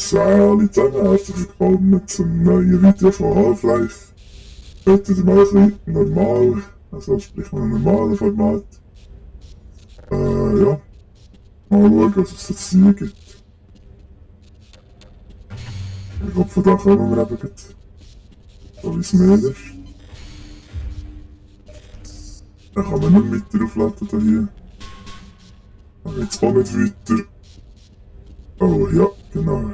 Salut zusammen, herzlich willkommen zum neuen Video von Half-Life. Heute mal ein bisschen normal, also sprich mal ein normales Format. Ja, mal schauen, was es jetzt hier gibt. Ich hoffe, von da kommen wir eben gleich, so wie es mir ist. Dann kann man nicht weiter aufladen hier. Dann geht's auch nicht weiter. Oh ja, genau.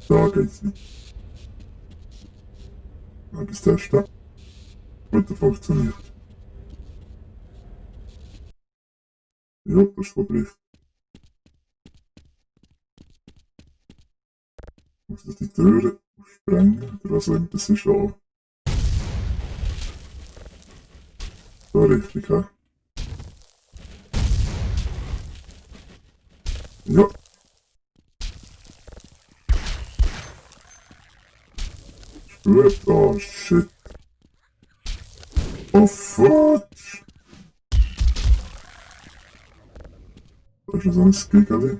Da geht's weiter. Dann bis testen. Gut, das funktioniert. Ja, das ist voll richtig. Muss ich die Türen sprengen oder was auch immer das ist auch. So richtig, hä? Ja. Gut, oh shit. Oh fudge. Da ist noch so ein Skiggerli.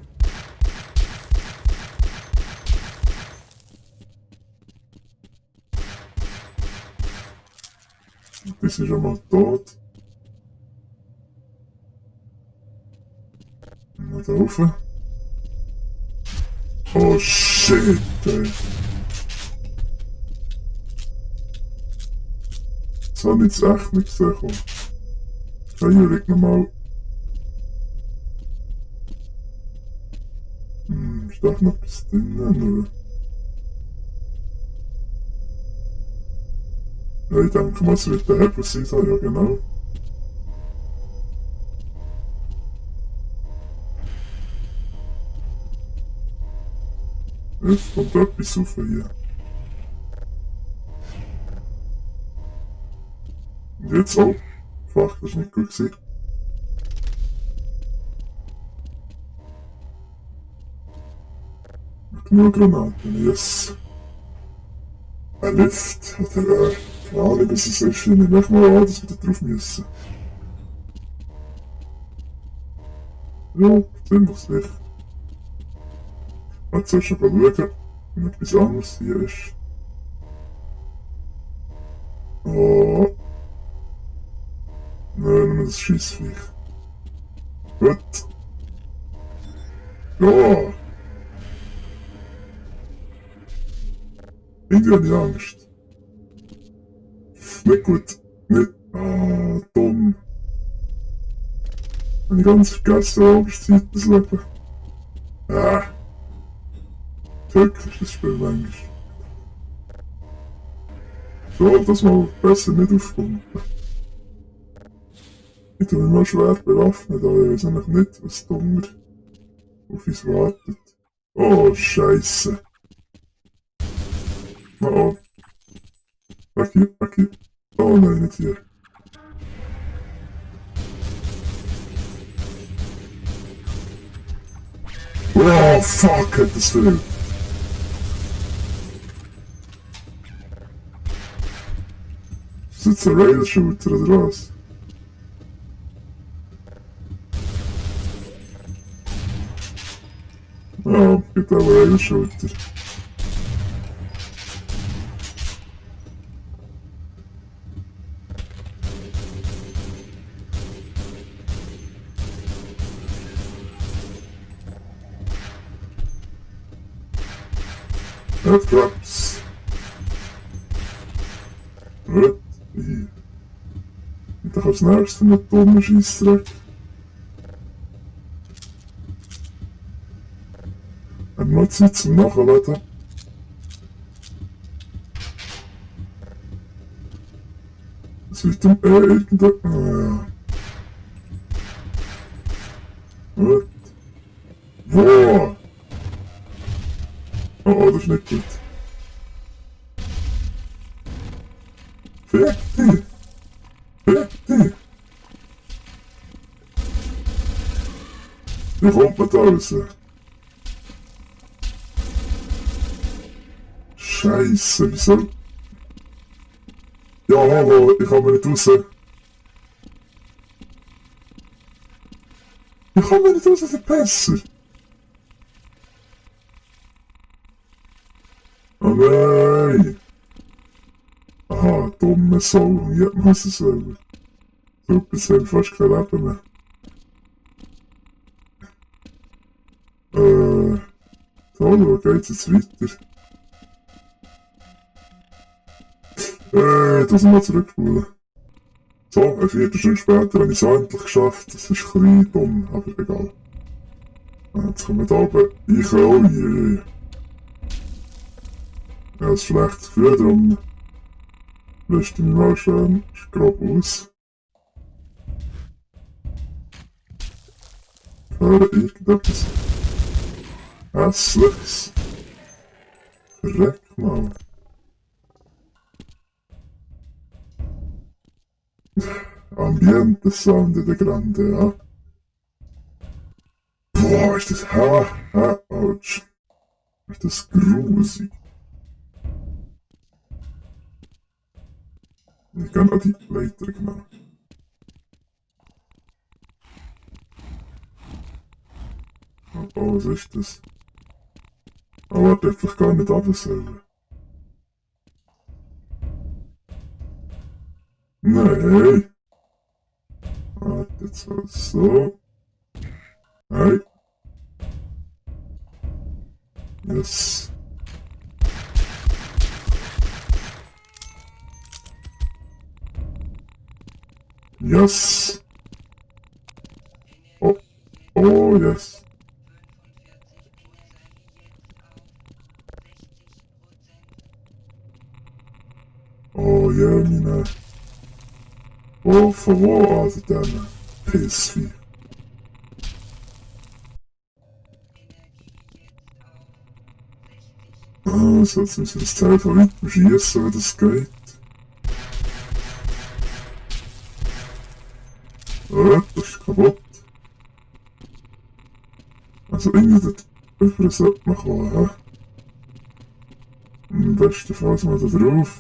Das ist schon mal tot. Mal da rauf. Oh shit, ey. Das habe ich jetzt echt nicht gesehen. Hier liegt nochmal. Ist da noch etwas drinnen, oder? Ja, ich denke mal, es wird der Hebel sein, so, ja genau. Es kommt etwas rauf hier. Und jetzt auch. Fuck, das ist nicht gut gewesen. Genug Granaten, yes. Ein Lift, oder keine Ahnung, was es ist. Ich nehme echt mal an, dass wir da drauf müssen. Ja, ziemlich sicher. Jetzt soll schon schauen, ob etwas anderes hier ist. Oh. Nein, nur das Scheissviech. Gut. Ja. Irgendwie habe ich Angst. Nicht gut. Nicht. Ah, dumm. Habe ich ganz vergessen, Augenzeit das Leben. Ah. Glück ist das Spiel manchmal. So, das mal besser nicht aufpumpen. Ich tue mich mal schwer bewaffnet, aber ich weiß nämlich nicht, was dummer auf uns wartet. Oh, Scheisse. Oh, weg hier, weg hier. Oh nein, nicht hier. Oh, fuck, hat das viel. Ist das jetzt ein Rail-Shooter oder was? Ja, gibt auch einen Rail-Shooter. Earthtraps. Gut, hier. Und dann als nächstes einen dummen Scheissdreck. Haben wir noch Zeit zum Nachladen? Es wird irgendein... Ah ja. Gut. Wow! Oh, das ist nicht gut. Fick dich! Fick dich! Wie kommt man da raus? Scheisse, wieso? Ja, hallo, ich komme nicht raus. Ich komme nicht raus, der Pässer. Oh nein! Aha, dumme Sau, hier muss es selber. Super, jetzt habe ich fast kein Leben mehr. So, wo geht's jetzt weiter? Das mal zurückspulen. So, eine Viertelstunde später habe ich es endlich geschafft. Das ist klein dumm, aber egal. Jetzt kommen wir da oben. Ich auch hier. Ich habe ein schlechtes Gefühl, darum lösche ich mich mal schön grob aus. Ich höre irgendetwas Hässliches. Verreck mal. Ambiente Sound in der Grande, ja. Boah, ist das ouch. Ist das grusig. Ich gehe an die Leiter, genau. Oh, was ist das? Oh, warte, einfach gar nicht runter sollen. Nein! Warte, jetzt mal so. Nein. Yes. Yes. Oh, oh, yes. Oh, Jemine. Oh, von wo also denn? Pissvieh. Ah, so jetzt müssen wir das Teil von weitem schiessen, wie das geht. Das ist kaputt. Also irgendwie dort über sollte man kommen, hä? Am besten Fall mal da drauf.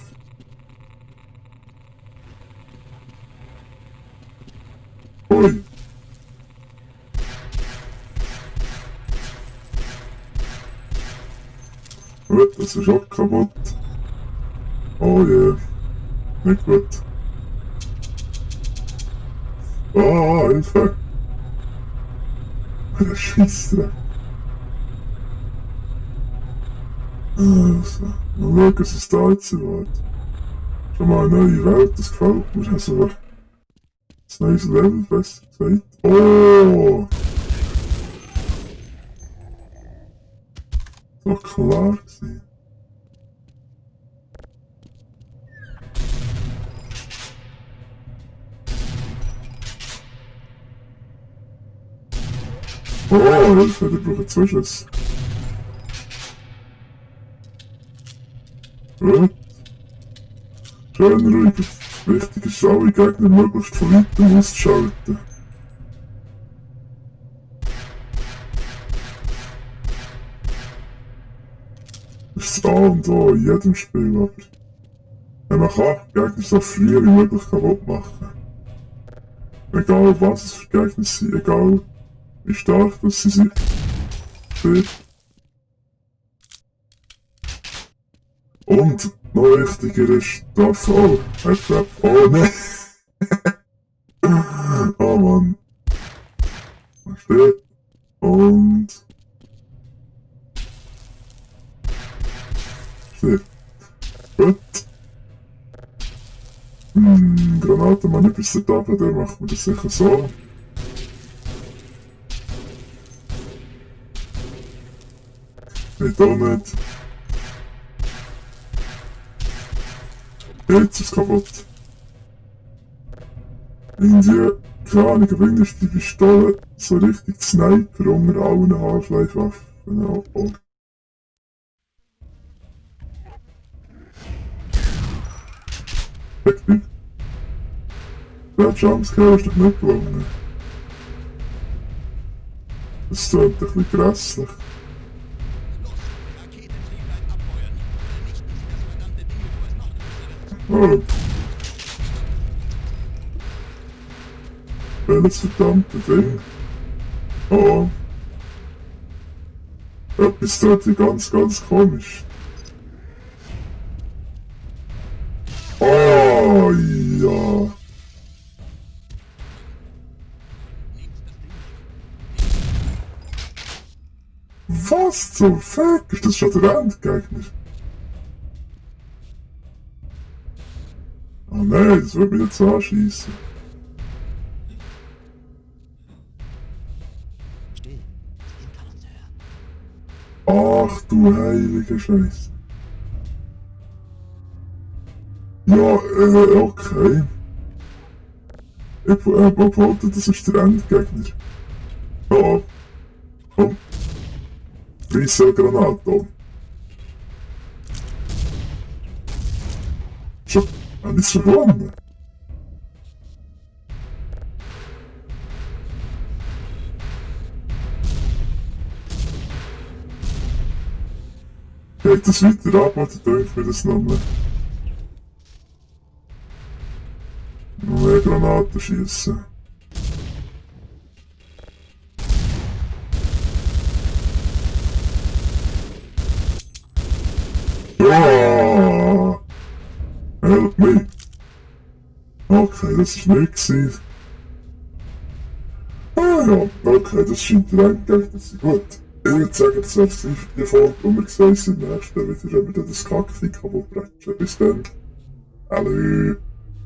Ui! Gut, das ist auch kaputt. Oh je, yeah. Nicht gut. Ah, Hilfe! Der Scheissdreck. Also, mal schauen, was es da jetzt wird. Schon mal eine neue Welt, das gefällt mir. Also, ein neues Level, besser gesagt. Oh! Das war klar gewesen. Oh, Hilfe, die brauchen Zuschuss. Gut. Schön ruhig. Wichtig ist, alle Gegner möglichst von weitem auszuschalten. Das ist das A und O in jedem Spiel, aber wenn man kann, Gegner so früh wie möglich kaputt machen. Egal was es für Gegner sind, egal wie stark das sie sind. Und noch wichtiger ist, das oh, Headcrab. Oh nein! Oh Mann. Da steht. Und. Steht. Gut. Granatenmann bis da oben, der macht mir das sicher so. Nicht auch nicht. Jetzt ist es kaputt. Irgendwie, keine Ahnung, aber irgendwie ist die Pistole so richtig Sniper unter allen Half-Life-Waffen. Oh. Wirklich? Der Jumpscare ist doch nicht gelungen. Das klingt ein bisschen grässlich. Oh. Welches verdammte Ding? Oh. Etwas tut hier ganz komisch. Oh ja. Was zum Fick? Ist das schon der Endgegner? Oh nein, das wird mich jetzt anschiessen. Still, den kann uns hören. Ach du heilige Scheiße. Ja, okay. Ich behaupte, das ist der Endgegner. Ja, komm. Weisse Granate. Schon, hab ich's schon gewonnen? Geht das weiter ab, oder denkt mir das nochmal? Noch mehr Granaten schiessen. Ja! Help me! Okay, das war nicht gewesen. Ah ja, okay, das scheint der Endgegner zu sein. Gut. Ich würde sagen, das wäre es für die Folge und wir sehen uns im nächsten wieder, wenn wir dann das Kackvieh kaputt brechen. Bis dann. Hallo!